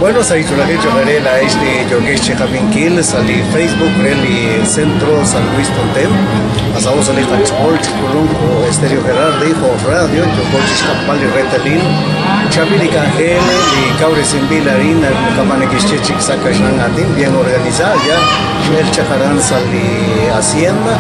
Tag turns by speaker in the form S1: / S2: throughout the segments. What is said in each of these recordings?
S1: Bueno, sa' li ch'oolajil cho'q eere laa'ex li yookex chi qab'inkil sa' li Facebook re li Centro San Luis Tontem, qasaho' sa' li qach'ool chi k'ulunk jo' Estéreo Gerardi, jo' radio, yooko chi xk'amb'al li reetalil chaab'il li k'anjel li kawresinb'il arin kama' neke'xye chik sa' kaxlan aatin, bien organizado, ya x'el chaq aran sa' li hacienda,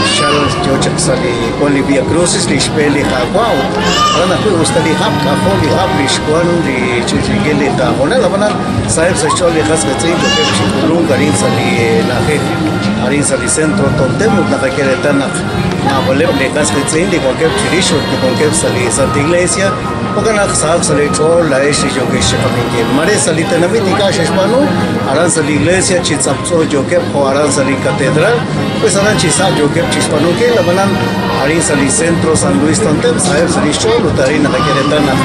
S1: xchal yo chaq sa' li wan li Via Crucis li xb'e li Qaawa' ut aran ajwi' usta li hab' k'ajo' li hab' li xwan li ch'ich'inkil li qahoonal ab'anan saheb' sa' xch'ool li qas qiitz'in yookeb' chi k'ulunk arin sa' li na'ajej arin sa' li centro Tontem ut naqak'e reetal naq naab'aleb' li qas qiitz'in li wankeb' chirix ut li wankeb' sa' li Santa Iglesia jo'kan naq sahaq sa' leech'ool laa'ex li yookex chi qab'inkil mare sa' li tenamit ink'a' xe'xb'aanu aran sa' li iglesia chi tz'aptz'o yookeb' jo' aran sa' li catedral Pues aran chi sa' yookeb' chi xb'aanunkil, ab'anan arin sa' li Centro San Luis Tontem saheb' sa' li xch'ool ut arin naqak'e reetal naq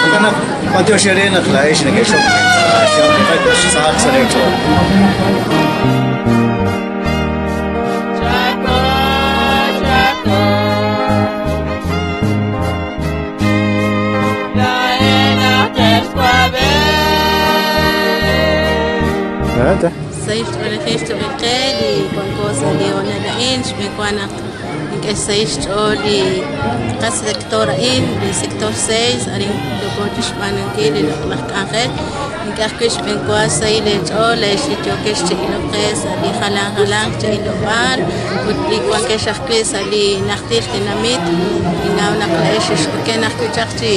S1: Jo'kan naq b'antiox eere naq laa'ex nekexok xyaab' li qakux sahaq sa' leech'ool.
S2: Sahil ch'oolejil cho'q qe li wanko sa' li hoonal a'in, xb'eenwa naq nink'e xsahil xch'ool li qasector a'in, li sector 6, arin yooko chixb'aanunkil li loq'laj k'anjel. Ink'a' ajwi' xb'eenwa xsahil eech'ool laa'ex li yookex chi ilok qe sa' li jalan jalanq chi ilob'aal ut li wankex ajwi' sa' li najtil tenamit. Ninnaw naq laa'ex xex'oken ajwi' chaq chi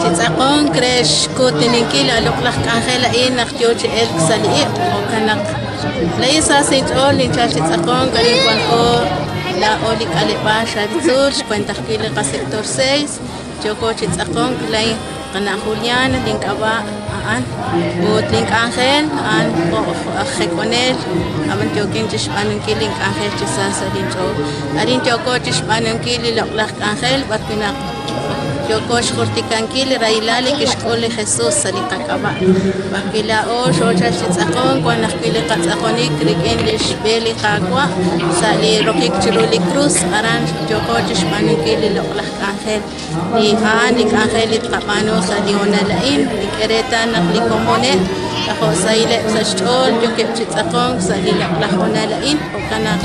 S2: chi tz'aqonk re xkuutininkil a loq'laj k'anjel a'in naq yoo chi elk sa' li iq'. Jo'kan naq laa'in sa sa' inch'ool ninchal chi tz'aqonk arin wanko laa'o li k'aleb'aal Xavi Tzuul, xkuent ajwi' li qasector 6, yooko chi tz'aqonk laa'in Qana' Juliana link'ab'a' a'an ut link'anjel a'an jo' aj jek'onel, ab'an yookin chi xb'aanunkil link'anjel chi sa sa' linch'ool. Arin yooko chi xb'aanunkil li loq'laj k'anjel b'arwi' naq yooko xjultikankil li rahilal li kixk'ul li Jesus sa' li qak'ab'a'. B'arwi' laa'o xoochal chi tz'aqonk wan ajwi' li qatz'aqonik rik'in li xb'e li Qaawa' sa' li rokik chiru li krus, aran yooko chi xb'aanunkil li loq'laj k'anjel. Li a'an li k'anjel li tqab'aanu sa' li hoonal a'in, nink'e reetal naq li komoneb' k'ajo' sahileb' sa' xch'ool yookeb' chi tz'aqonk sa' li loq'laj hoonal a'in, jo'kan naq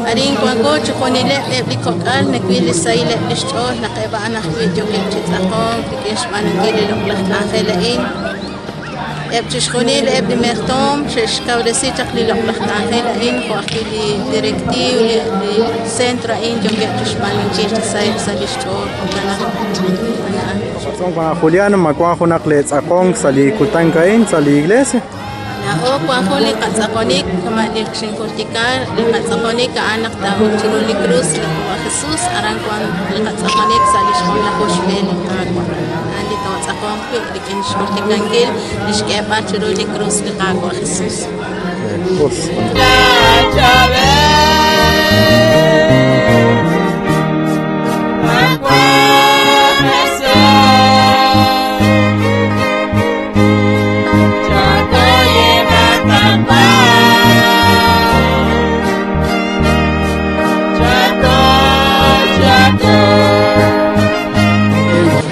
S2: arin wanko chixjunileb' eb' li kok'al nawil li sahileb' li xch'ool naq eb' a'an ajwi' yookeb' chi tz'aqonk rik'in xb'aanunkil li loq'laj k'anjel a'in. Eb' chixjunil eb' li mertoom xe'xkawresi chaq li loq'laj k'anjel a'in jo' ajwi' li directiv li centro a'in yookeb' chixb'aanunkil chi saheb' sa' lix ch'ool jo'kan naq a'an.
S3: Patz'om Juan Julián, ma wank junaq lee tz'aqonk sa' li kutan a'in sa' li iglesia?
S2: Laa'o wank jun li qatz'aqonik kama' li xinjultika li qatz'aqonik a'an naq taa'ok chiru li krus li Qaawa' Jesus aran wank li qatz'aqonik sa' li xjunlaju xb'e li Qaawa' a'an li tootz'aqonq wi' rik'in xjultikankil li xk'eeb'al chiru li krus li Qaawa' Jesus.
S3: Us.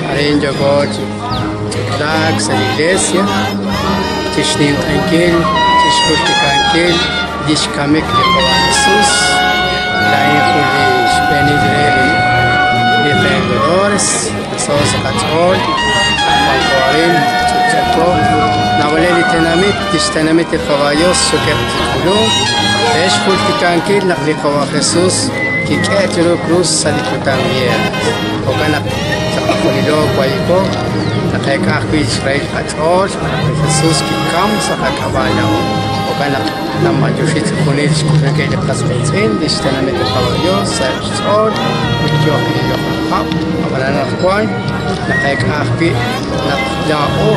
S4: Arin yooko chi ch'utlaak sa' li iglesia, chixninq'ehinkil, chixjultikankil lix kamik li Qawa' Jesus. Laa'in jun li xb'eenil re li Vendedores, so sa' qach'ool, wanko arin, ch'utch'uko. Naab'aleb' li tenamit, lix tenamit li Qawa' Dios xokeb' chi k'ulunk re xjultikankil naq li Qawa' Jesus kik'e' chiru krus sa' li kutan viernes. Jo'kan naq chiqajunilo wayko, naqeek'a ajwi' xrahil qach'ool xb'aan naq li Jesus kikam sa' qak'ab'a' laa'o. Jo'kan naq namatyoxi chixjunil xk'ulub'eb' li qas qiitz'in, li xtenamit li Qaawa' Yos sa'eb' xch'ool ut yook li loq'laj hab'. Ab'an anaqwan naqeek'a ajwi' naq laa'o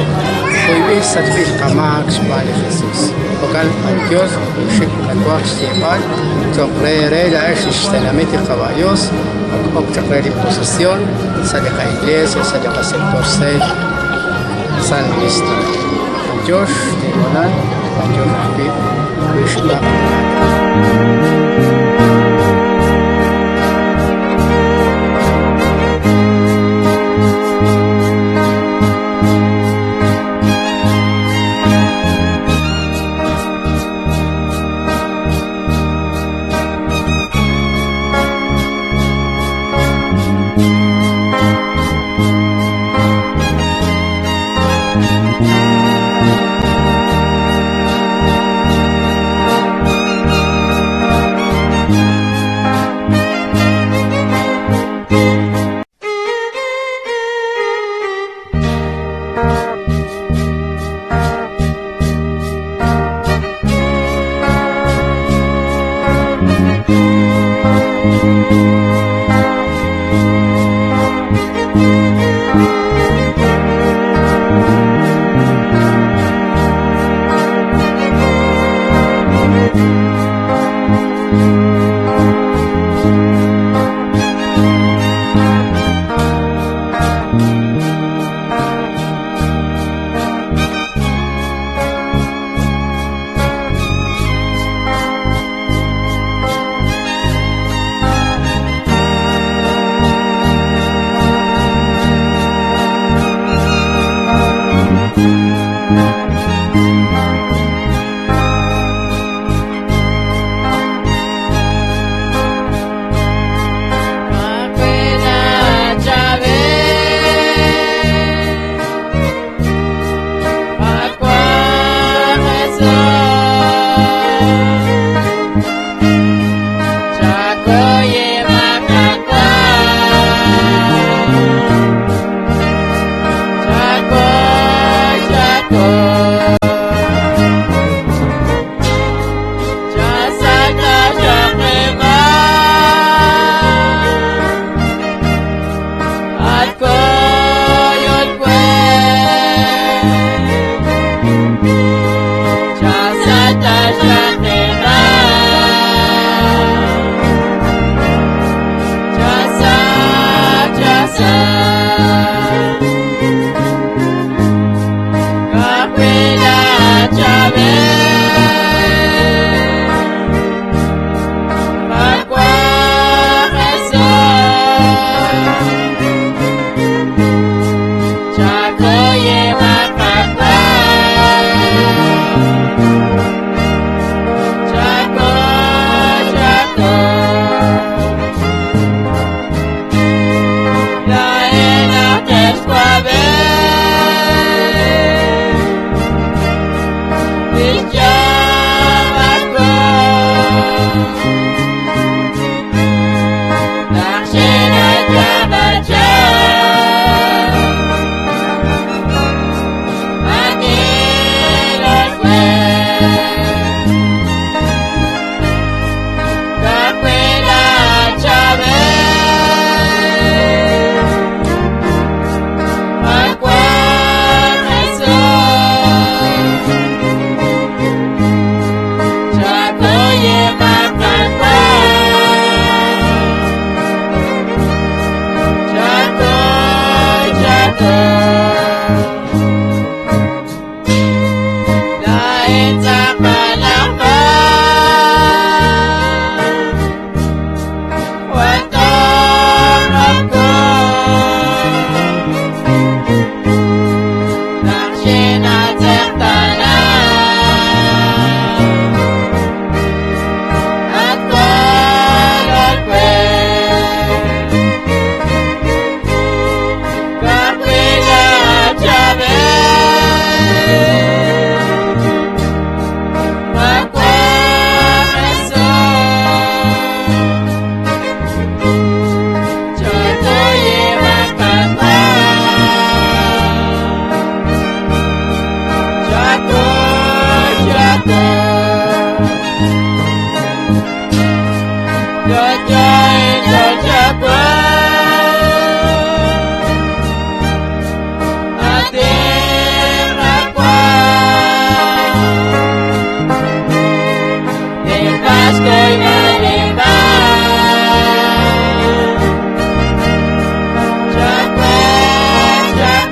S4: kuyb'il sachb'il qamaak xb'aan li Jesus. Jo'kan b'antiox xik nawaj xyeeb'al cho'q re eere laa'ex li xtenamit li Qaawa' Yos, ak ok chaq re li procesión sa' li qa-iglesia, sa' li qa-sector 6 San Luis Tontem. B'antiox leehoonal, b'antiox ajwi' li xb'aq.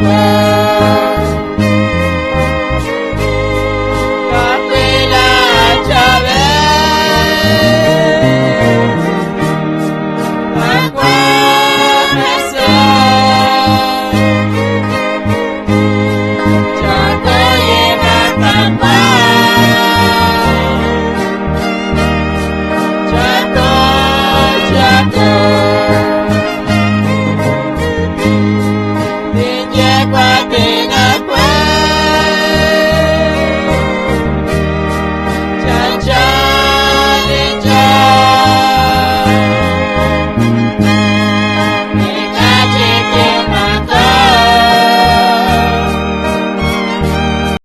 S5: B'e.